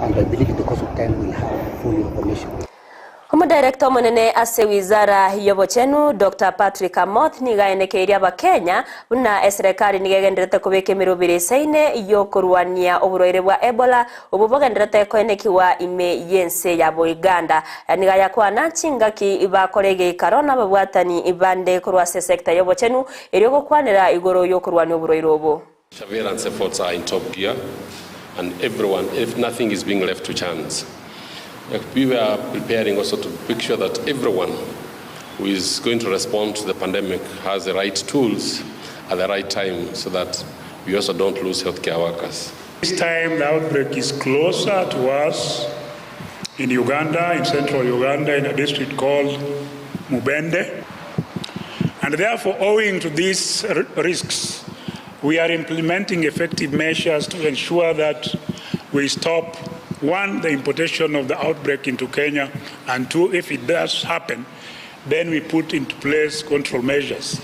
And I believe in the course of time we'll have full information. Omodaerekta omonene ase wizara y'obochenu, Doctor Patrick Amoth nigo aenekeirie abakenya buna eserekari nigo egendererete kobeka emeroberi esaine y'okorwania oborwaire bwa Ebola obwo bogendererete koenekigwa ime y'ense ya Boiganda. Nigo ayakwana chingaki bakora egeikaro nababwatani bande korwa ase esecta y'obochenu erio gokwanera igoro y'okorwania oborwaire obo. Surveillance efforts are in top gear and everyone, if nothing is being left to chance. We are preparing also to make sure that everyone who is going to respond to the pandemic has the right tools at the right time so that we also don't lose healthcare workers. This time the outbreak is closer to us in Uganda, in central Uganda, in a district called Mubende. And therefore, owing to these risks, we are implementing effective measures to ensure that we stop, one, the importation of the outbreak into Kenya, and two, if it does happen, then we put into place control measures.